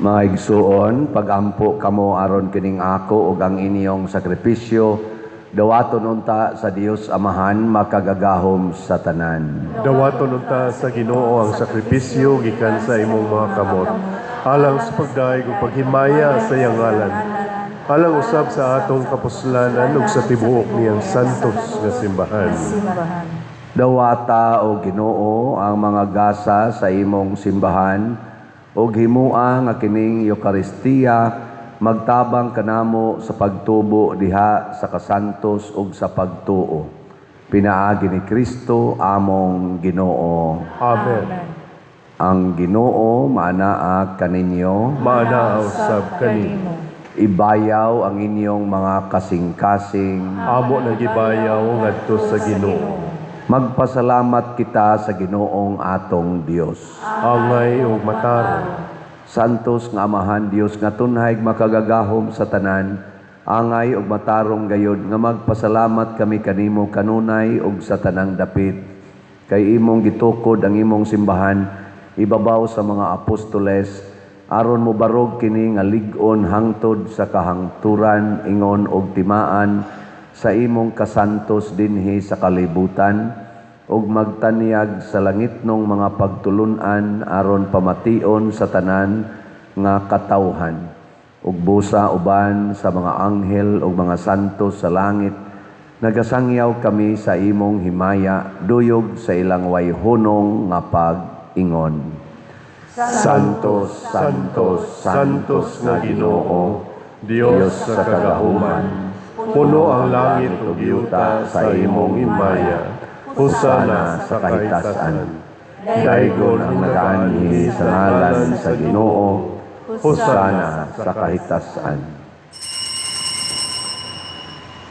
B: Mga igsuon, pagampo kamo aron kining ako ug ang inyong sakripisyo, dawaton unta sa Dios Amahan makagagahom sa tanan.
A: Dawaton unta sa Ginoo ang sakripisyo gikan sa imong mga kamot, alang sa pagdayeg ug paghimaya sa iyang ngalan, alang usab sa atong kapuslanan ug sa tibuok niyang santos nga simbahan.
C: Simbahan.
B: Dawata o Ginoo ang mga gasa sa imong simbahan ug himua nga kining Eukaristiya magtabang kanamo sa pagtubo diha sa kasantos ug sa pagtuo. Pinaagi ni Kristo among Ginoo.
A: Amen.
B: Ang Ginoo maanaa kaninyo.
A: Maanaa usab kanimo.
B: Ibayaw ang inyong mga kasing-kasing.
A: Amo na gibayaw ngadto sa Ginoo.
B: Magpasalamat kita sa Ginoong atong Dios.
A: Angay ug matarong.
B: Santos nga Amahan Dios nga tunhay makagagahom sa tanan, angay ug matarong gayod nga magpasalamat kami kanimo kanunay ug sa tanang dapit. Kay imong gitukod ang imong simbahan ibabaw sa mga apostoles aron mobarog kini nga lig-on hangtod sa kahangturan ingon og timaan sa imong kasantos dinhi sa kalibutan ug magtanyag sa langitnong mga pagtulun-an aron pamation sa tanan nga katawhan ug busa uban sa mga anghel ug mga santos sa langit nagasangyaw kami sa imong himaya duyog sa ilang wayhunong nga pag-ingon.
A: Santos, Santos, Santos nga Ginoo, Dios sa kagahuman. Puno ang langit ug yuta sa imong himaya. Hosana sa kahitasan.
B: Daygon ang nagaanhi sa ngalan sa Ginoo, hosana sa kahitasan.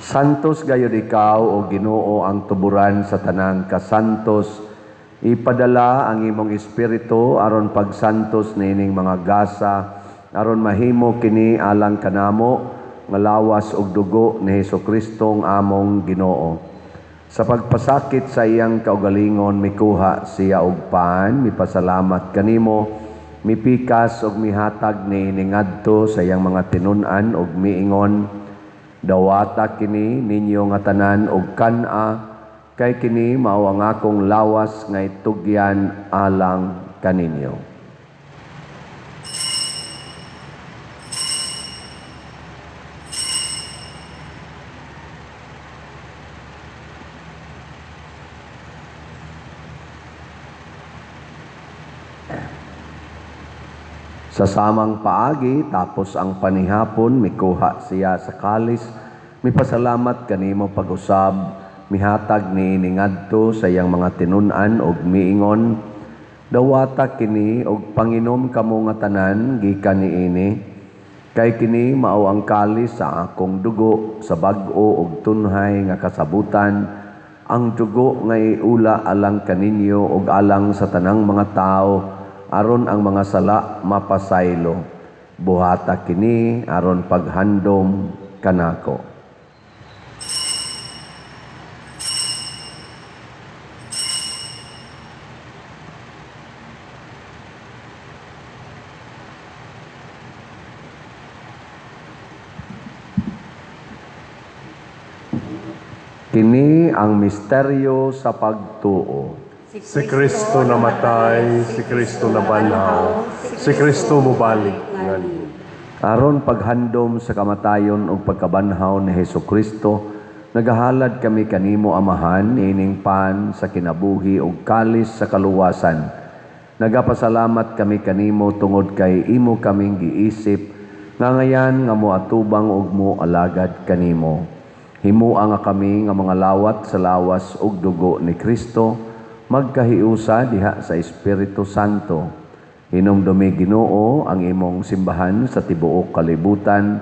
B: Santos gayud ikaw o Ginoo ang tuburan sa tanang kasantos. Ipadala ang imong espiritu aron pagsantos niining mga gasa aron mahimo kini alang kanamo nga lawas ug dugo ni Hesukristo ang among Ginoo. Sa pagpasakit sa iyang kaugalingon mikuha siya og pan, mipasalamat kanimo, mipikas og mihatag niini ngadto sa iyang mga tinun-an og miingon, dawata kini ninyo nga tanan og kan-a, kay kini mao ang akong lawas nga itugyan alang kaninyo. Sa samang paagi, tapos ang panihapon, mikuha siya sa kalis, mipasalamat kanimo pag-usab, mihatag niini ngadto sa iyang mga tinun-an og miingon, dawata kini og panginom kamo nga tanan gikan niini, kay kini mao ang kalis sa akong dugo sa bag-o og tunhay nga kasabutan, ang dugo nga iula alang kaninyo og alang sa tanang mga tawo aron ang mga sala mapasaylo. Buhata kini aron paghandom kanako. Kini ang misteryo sa pagtuo.
A: Si Kristo namatay, si Kristo nabanhaw, si Kristo mubalik nganhi.
B: Aron paghandom sa kamatayon ug pagkabanhaw ni Hesukristo, nagahalad kami kanimo Amahan ining pan sa kinabuhi ug kalis sa kaluwasan. Nagapasalamat kami kanimo tungod kay imo kaming giisip nga ngayan nga moatubang ug moalagad kanimo. Himua nga kami nga mga lawat sa lawas ug dugo ni Kristo, magkahiusa diha sa Espiritu Santo. Hinumdumi Ginoo ang imong simbahan sa tibuok kalibutan.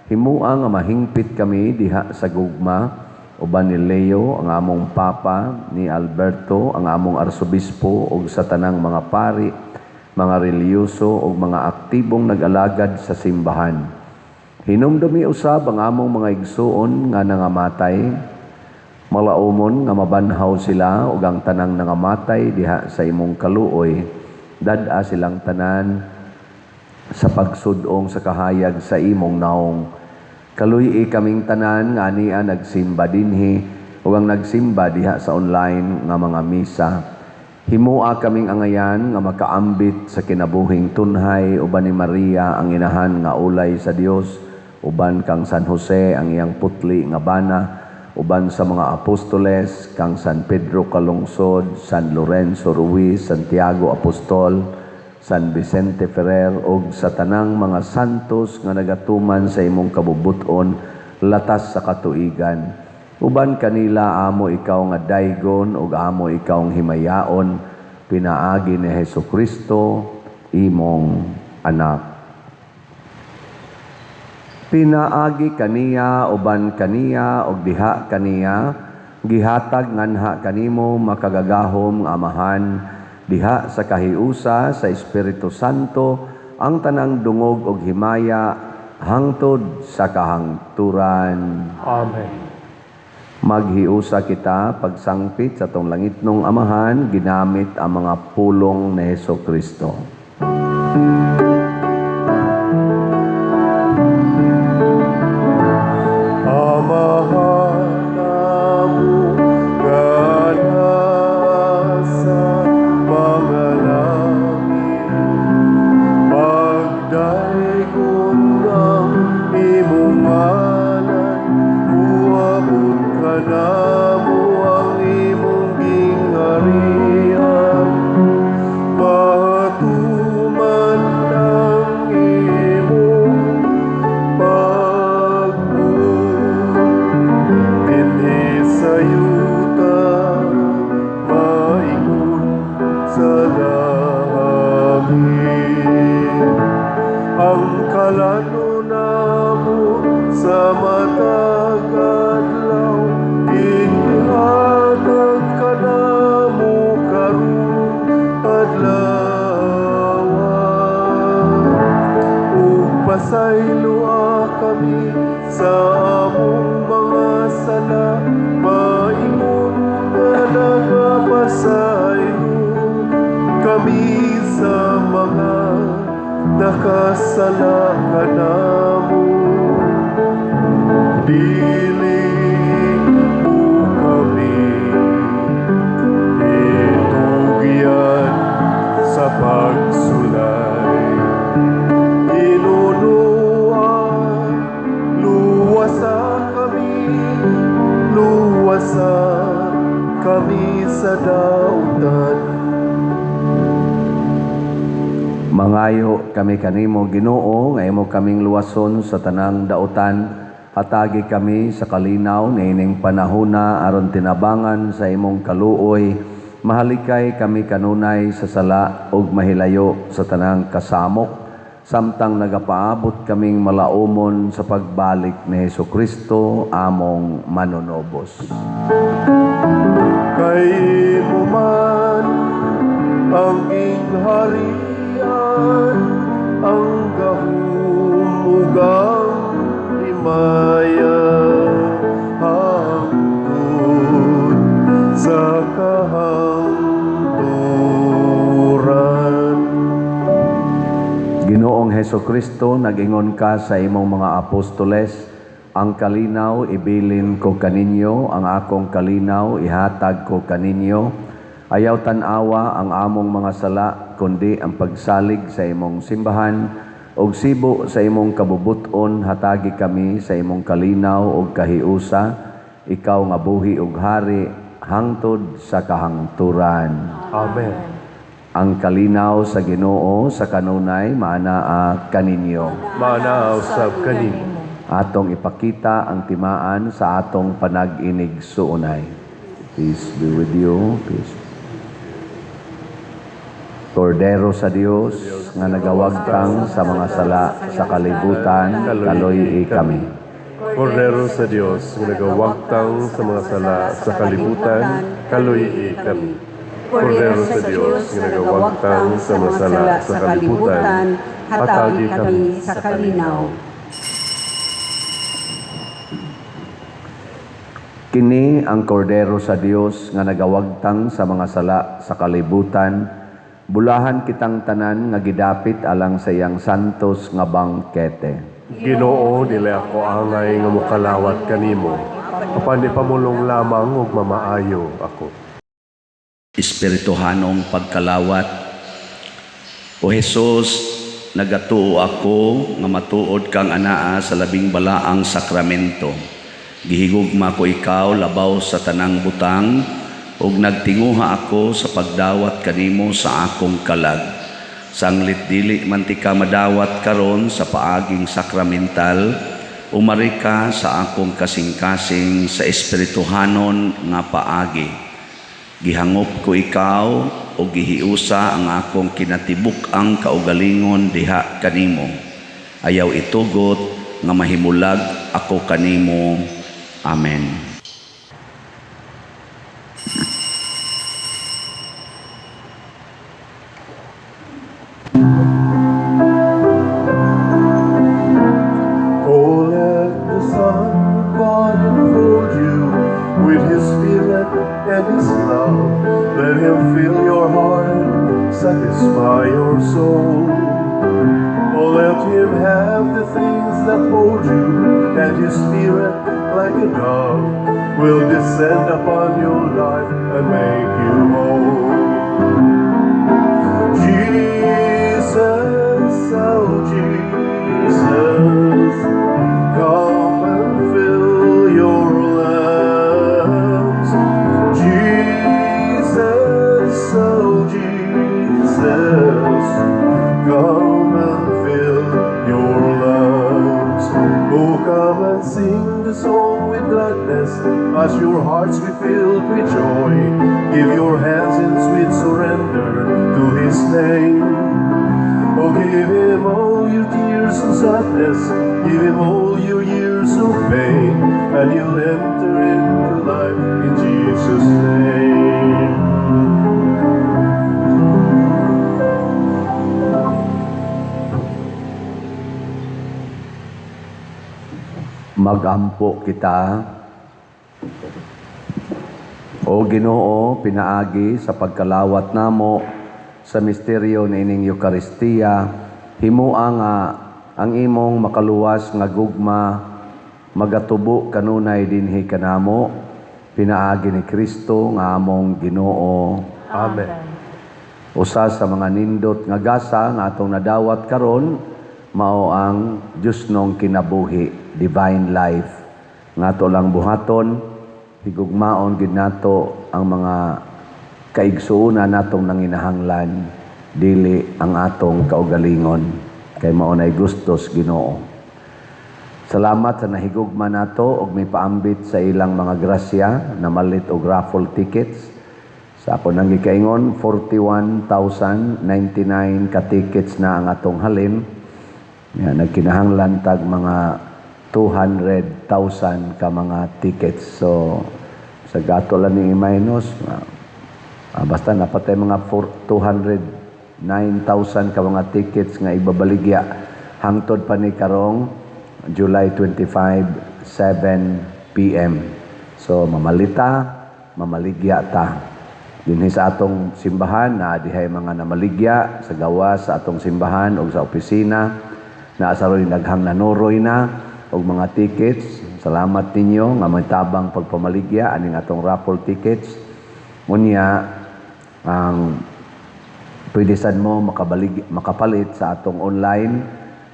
B: Himua nga mahingpit kami diha sa gugma uban ni Leo ang among Papa, ni Alberto ang among Arsobispo ug sa tanang mga pari, mga relihiyoso ug mga aktibong nag-alagad sa simbahan. Hinumdumi usab ang among mga igsuon nga nangamatay, malaumon nga mabanhaw sila ug ang tanang nangamatay diha sa imong kaluoy, dad-a silang tanan Sa pagsudong sa kahayag sa imong naong. Kaluy-i kaming tanan nga ania nagsimba dinhi ug ang nagsimba diha sa online nga mga misa. Himoa kaming angayan nga makaambit sa kinabuhing tunhay uban ni Maria, ang inahan nga ulay sa Dios, uban kang San Jose, ang iyang putli nga bana, uban sa mga apostoles, kang San Pedro Calungsod, San Lorenzo Ruiz, Santiago Apostol, San Vicente Ferrer ug sa tanang mga santos nga nagatuman sa imong kabubut-on latas sa katuigan. Uban kanila amo ikaw nga daygon ug amo ikaw himayaon pinaagi ni Hesus Kristo, imong anak. Pinaagi kaniya, uban kaniya ug diha kaniya, gihatag nganha kanimo, makagagahom nga Amahan, diha sa kahiusa sa Espiritu Santo, ang tanang dungog ug himaya hangtod sa kahangturan.
A: Amen.
B: Maghiusa kita pagsangpit sa atong langitnong Amahan ginamit ang mga pulong ni Hesus Kristo.
A: Amahan namo nga nasa mga langit, pagdaygon ang imong ngalan, muabot kanamo ang imong gingharian, matuman ang imong pagbuot dinhi sa yuta maingon sa langit. Ang kalanon namo sa matag adlaw, ihatag kanamo karong adlaw. Ug pasayloa kami sa among mga sala, maingon nga nagapasaylo kami sa mga nakasala kanamo. Dili mo kami itugyan sa pagsulay. Hinunoa, luwasa kami, luwasa kami sa dautan.
B: Mangayo kami kanimo, Ginoo, nga imo kaming luwason sa tanang dautan. Hatagi kami sa kalinaw niining panahona aron tinabangan sa imong kaluoy. Mahalikay kami kanunay sa sala ug mahilayo sa tanang kasamok, samtang nagapaabot kaming malaumon sa pagbalik ni Hesus Kristo, among manunobos.
A: Kay imo man ang gingharian, ang gahom ug ang himaya, hangtod sa kahangturan.
B: Ginoong Heso Kristo, nag-ingon ka sa imong mga apostoles, "Ang kalinaw ibilin ko kaninyo, ang akong kalinaw ihatag ko kaninyo." Ayaw tan-awa ang among mga sala, kundi ang pagsalig sa imong simbahan, ug sibo sa imong kabubut-on hatagi kami sa imong kalinaw ug kahiusa, ikaw nga buhi ug hari hangtod sa kahangturan.
A: Amen.
B: Ang kalinaw sa Ginoo sa kanunay maanaa kaninyo.
A: Maanaa usab kanimo.
B: Atong ipakita ang timaan sa atong panag-inigsuonay. Peace be with you. Peace. Kordero sa Dios nga nagawagtang sa mga sala sa kalibutan, kaluy-i kami.
A: Kordero sa Dios nga nagawagtang sa mga sala sa kalibutan, kaluy-i kami. Kordero sa Dios nga nagawagtang sa mga sala sa kalibutan, hatagi kami
D: sa kalinaw.
B: Kini ang Kordero sa Dios nga nagawagtang sa mga sala sa kalibutan. Bulahan kitang tanan nga gidapit alang sa iyang santos nga bangkete.
A: Ginoo, dili ako angay nga mokalawat kanimo. Apan ipamulong lamang ug mamaayo ako.
E: Espirituhanong pagkalawat. O Hesus, nagatuo ako nga matuod kang anaa sa labing balaang sakramento. Gihigugma ko ikaw labaw sa tanang butang ug nagtinguha ako sa pagdawat kanimo sa akong kalag. Sanglit dili man tika madawat karon sa paaging sakramental, umari ka sa akong kasing-kasing sa espirituhanon nga paagi. Gihangop ko ikaw o gihiusa ang akong kinatibuk-ang kaugalingon diha kanimo. Ayaw itugot nga mahimulag ako kanimo. Amen.
A: Oh, let the Son of God enfold you with His Spirit and His love. Let Him fill your heart, satisfy your soul. Oh, let Him have the things that hold you, and His Spirit, like a dove, will descend upon your life and make you whole. Jesus, oh Jesus, come and fill your lungs. Jesus, oh Jesus, come and fill your lungs. Oh, come and sing the song with gladness as your hearts be filled with joy. Give your hands in sweet surrender to His name. Oh, give Him all your tears and sadness, give Him all your years of pain, and you'll enter into life in Jesus' name.
B: Magampo kita. O Ginoo, pinaagi sa pagkalawat namo sa misteryo niining Eukaristiya, himua nga ang imong makaluwas nga gugma magatubo kanunay dinhi kanamo, pinaagi ni Kristo nga among Ginoo.
A: Amen.
B: Usa sa mga nindot nga gasa nga atong nadawat karon mao ang Diyosnong kinabuhi, divine life. Nga ato lang buhaton, higugmaon gid nato ang mga kaigsuonan natong nanginahanglan, dili ang atong kaugalingon, kay mao nay gustos Ginoo. Salamat sa nahigugma nato og may paambit sa ilang mga grasya namalit og raffle tickets. Sa ako nang gikaingon, 41,099 ka tickets na ang atong halin. Ya, nagkinahanglan tag mga 200,000 ka mga tickets. So sa gato lang ni minus, basta napatay mga 209,000 ka mga tickets nga ibabaligya hangtod pa ni karong July 25, 7 p.m. So mamalita, mamaligya ta. Dinhi sa atong simbahan, naa dihay mga namaligya sa gawas sa atong simbahan o sa opisina. Naa sa roy naghang nanuroy na og mga tickets. Salamat ninyo nga may tabang pagpamaligya aning atong raffle tickets. Unya ang pwede sad mo makapalit sa atong online,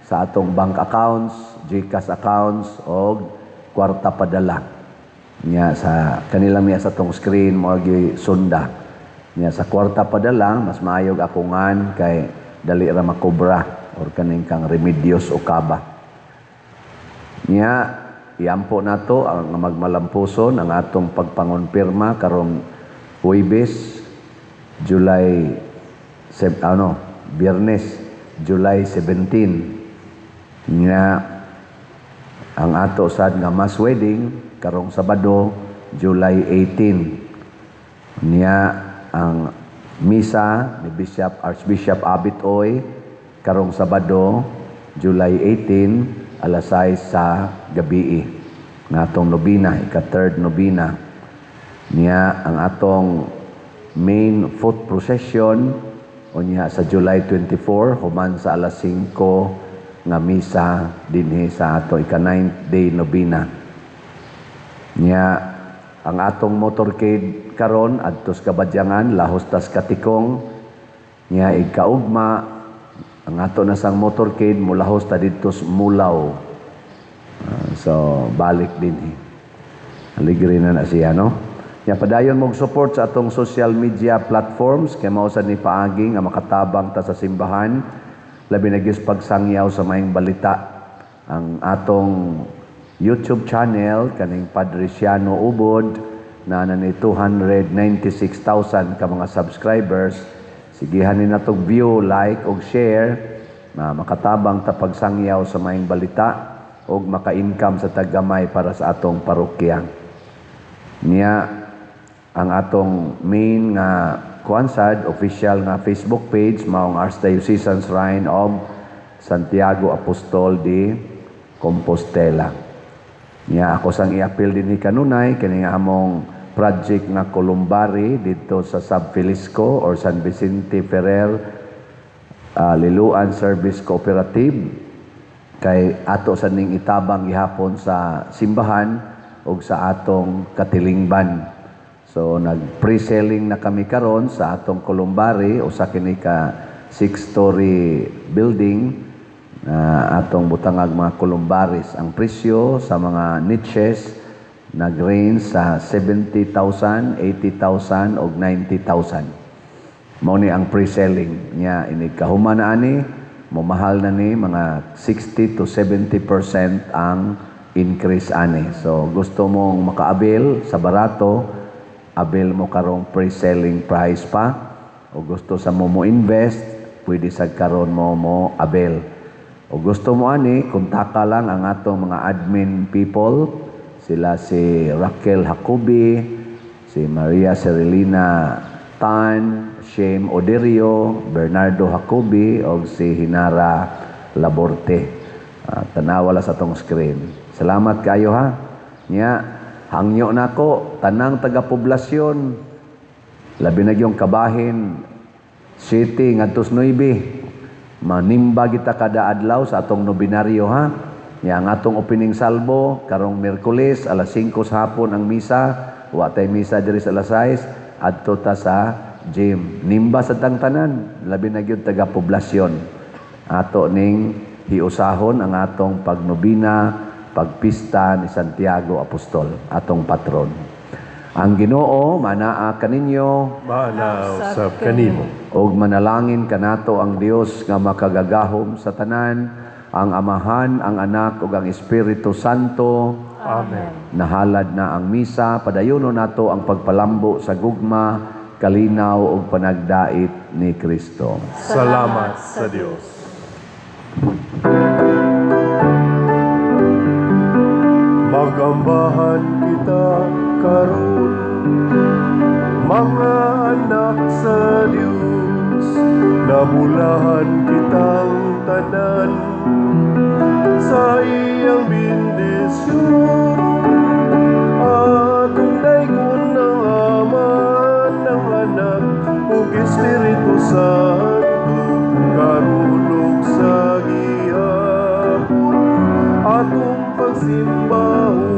B: sa atong bank accounts, GCash accounts og kwarta padala. Nya sa kanilang niya sa atong screen mo gi sunda. Nya sa kwarta padala mas maayog akungan kay dali ra makobra or kaning kang Remedios o Kaba. Nya iampo nato ang magmalampuson ang atong pagpangonpirma karong Huwebes, July ano, Biyernes, July 17. Nya ang ato sad nga mass wedding karong Sabado, July 18. Nya ang misa ni Bishop Archbishop Abit Oy karong Sabado, July 18, alas 6 sa gabi. Nga atong nobina, ika-third nobina. Niya ang atong main foot procession Unya sa July 24, human sa alas 5 nga misa dinhi sa ato ika-9th day nobena. Nya ang atong motorcade karon adtos Kabadyangan, lahos tas Katikong. Nya igkaugma ang ato na sang motorcade mulahos ta didto sa Mulaw. So balik dinhi. Aligre na na siya, no? Nya padayon mong support sa atong social media platforms kay mao sad ni paagi nga makatabang ta sa simbahan, labi na gyud sa pagsangyaw sa maayong balita. Ang atong YouTube channel kaning Padre Siano Ubod na ni 296,000 ka mga subscribers. Sigihan ni natog view, like ug share na makatabang ta pagsangyaw sa maayong balita ug maka-income sa taggamay para sa atong parokya. Niya ang atong main nga kuan sad, official nga Facebook page, maong Archdiocesan Shrine of Santiago Apostol de Compostela. Niya ako sang iapil din ni kanunay kini nga among project nga columbary dito sa Sub Felisco or San Vicente Ferrer Liloan Service Cooperative, kay ato sa ning itabang gihapon sa simbahan ug sa atong katilingban. So nag pre-selling na kami karon sa atong columbary, usa kini ka 6-story building na atong butangag mga columbaries. Ang presyo sa mga niches nag-range sa 70,000, 80,000 ug 90,000. Mao ni ang pre-selling niya. Inig kahuman na ani, momahal na ni mga 60 to 70% ang increase ani. So gusto mong maka-avail sa barato, avail mo karong pre-selling price pa, o gusto sa mo invest, pwede sa karon mo mo avail. O gusto mo ani, kontaka lang ang atong mga admin people, sila si Raquel Jacobi, si Maria Serilina Tan, Shane Oderio, Bernardo Jacobi, o si Hinara Laborte. Tanawa la sa atong screen. Salamat kayo ha. Nya, hangyo nako tanang taga-poblasyon, labi na yung kabahin City ngadtos Nuibe. Manimba kita kada adlaw sa atong nobinaryo ha. Nya ang atong opening salvo karong Miyerkules alas 5 sa hapon ang misa, wa tay misa diri sa alas 6, adto ta sa gym. Nimba sa tang tanan, labi na gyud taga poblasyon. Ato ning hiusahon ang atong pagnobina, pagpista ni Santiago Apostol, atong patron. Ang Ginoo manaa kaninyo.
A: Maanaa usab kanimo.
B: Ug manalangin kanato ang Dios nga makagagahom sa tanan, ang Amahan, ang Anak ug ang Espiritu Santo.
A: Amen.
B: Nahalad na ang misa, padayono nato ang pagpalambo sa gugma, kalinaw ug panagdait ni Kristo.
A: Salamat sa Dios. Magambahan kita karon, mga anak sa Dios, nabulahan kitang tanan sa iyang bendisyon. Atong daygon ng Ama, ng Anak ug Espiritu Santo, karon ug sa gihapon, atong pagsimbahon.